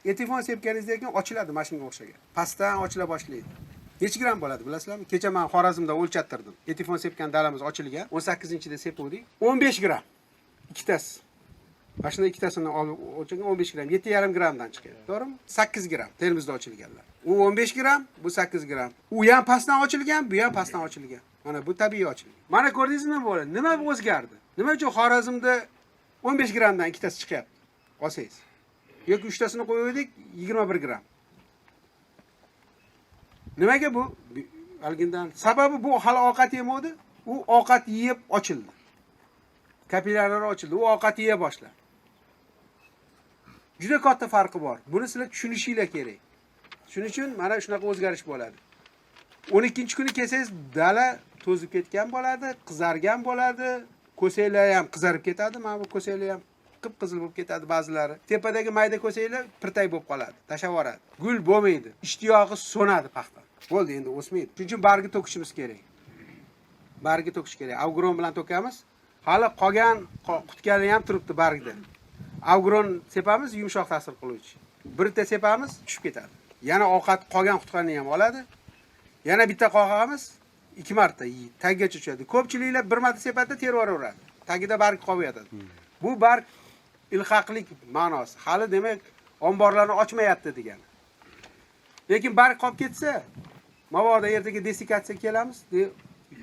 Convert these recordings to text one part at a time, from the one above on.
Etifon sepganingizdan keyin ochiladi, mana shunga o'xshagan. Pastdan ochila boshlaydi. Necha gram bo'ladi bilasizlarmi? Kecha men Xorazmda o'lchattirdim. Etifon sepgan dalamiz ochilgan. 18-da sepuvdik. 15 gram. Ikkitasi. Mana shunda ikkitasini olib o'lchagan 15 gram, 7,5 gramdan chiqyapti. To'g'rimi? 8 gram Termizda ochilganlar. U 15 gram, bu 8 gram. U ham pastdan ochilgan, bu ham pastdan ochilgan. Mana bu tabiiy ochilgan. Mana ko'rdingizmi nima bo'ladi? Nima o'zgardi? Nima uchun Xorazmda 15 gramdan ikkitasi chiqyapti? Olsangiz. Yoki uchtasini qo'ydik 21 gram. Nimaga bu? Halgindan sababi bu hali ovqat yemadi. U ovqat yeb ochildi. Kapillyarlar ochildi. U ovqat yeya boshladi. Juda katta farqi bor. Buni sizlar tushunishinglar kerak. Shuning uchun mana shunaqa o'zgarish bo'ladi. 12-kuni kelsangiz dala to'zib ketgan bo'ladi, qizargan bo'ladi, ko'saklar ham qizarib ketadi, mana bu ko'saklar ham qip-qizil bo'lib ketadi ba'zilari. Tepadagi mayda ko'saklar pirtak bo'lib qoladi, tashlab yuboradi. Gul bo'lmaydi, ishtiyog'i so'nadi paxta. Bo'ldi, endi o'smaydi. Shuning uchun bargi to'kishimiz kerak. Bargi to'kish kerak. Avgron bilan to'kamiz. Hali qolgan qutgani ham turibdi bargda. Avgron sepamiz, yumshoq ta'sir qiluvchi. Birta sepamiz, tushib ketadi. Yana ovqat qolgan qutqani ham oladi. Yana bitta qoqamiz, 2 marta yeydi, tagigacha tushadi. Ko'pchiliklar bir marta sepadi, terib yuboraveradi. Tagida barg qolib yotadi. Bu barg ilhaqlik ma'nosi. Hali demak omborlarni ochmayapti degani. Lekin barg qolib ketsa, mabodo ertaga desikatsiya kelamiz,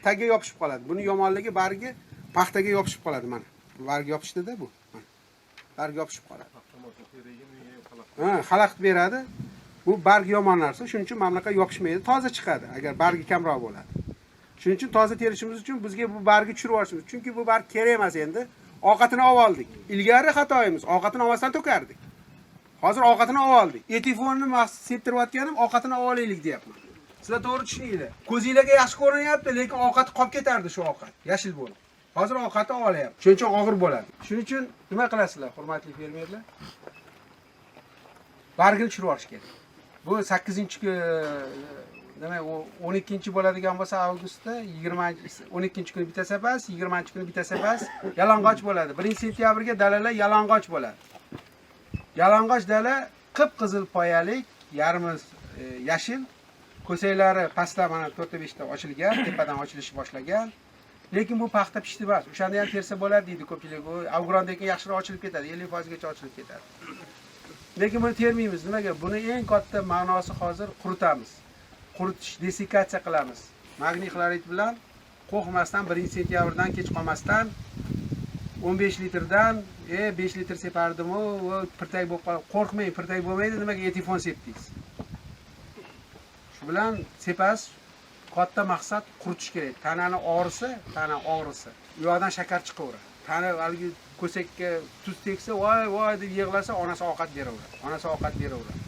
tagiga yopishib qoladi. Buni yomonligi bargi paxtaga yopishib qoladi mana. Barg yopishdi-da bu. Mana. Barg yopishib qoladi. Ha, xalaqit beradi. Bu barg yomon narsa. Shuning uchun mana bunaqa yopishmaydi, toza chiqadi agar bargi kamroq bo'ladi. Shuning uchun toza terishimiz uchun bizga bu bargi tushirib olishimiz. Chunki bu barg kerak emas endi. Ovqatini olib oldik. Ilgari xatoyimiz, ovqatini olmasdan to'kardik. Hozir ovqatini olib oldik. Etifonni septirayotganim ovqatini olib olaylik deyapman. Sizlar to'g'ri tushuninglar. Ko'zinglarga yaxshi ko'rinyapti, lekin ovqati qolib ketardi shu ovqat. Yashil bo'lib. Hozir ovqatni olyapti. Shuning uchun og'ir bo'ladi. Shuning uchun nima qilasizlar, hurmatli fermerlar? Bargini tushirib olish kerak. Bu 8-ku, demak, 12 bo'ladigan bo'lsa avgustda 20 12 kuni bitta sepasiz, 20 kuni bitta sepasiz, yalang'och bo'ladi. 1-sentyabrga dalalar yalang'och bo'ladi. Yalang'och dala qip-qizil poyalik, yarmi yashil, ko'saklari pastda mana 4-5 ta ochilgan, tepadan ochilishni boshlagan. Lekin bu paxta pishdi emas. O'shanda ham tersa bo'ladi deydi ko'pchilik. U Avgrondan keyin yaxshiroq ochilib ketadi, 50% gacha ochilib ketadi. Lekin buni termaymiz. Nimaga? Buni eng katta ma'nosi hozir quritamiz. Quritish, desikatsiya qilamiz. Magniy xlorid bilan qo'rqmasdan 1-sentyabrdan kech qolmasdan 15 litrdan 5 litr separdim-u, pirtak bo'lib qoladi. Qo'rqmang, pirtak bo'lmaydi. Nimaga etifon sepdingiz? Shu bilan sepasiz. Katta maqsad quritish kerak. Tanani og'risa, tana og'risa, u yoqdan shakar chiqaveradi. Tana haligi ko'sakka tuz tegsa, voy voy deb yig'lasa, onasi ovqat beraveradi. Onasi ovqat beraveradi.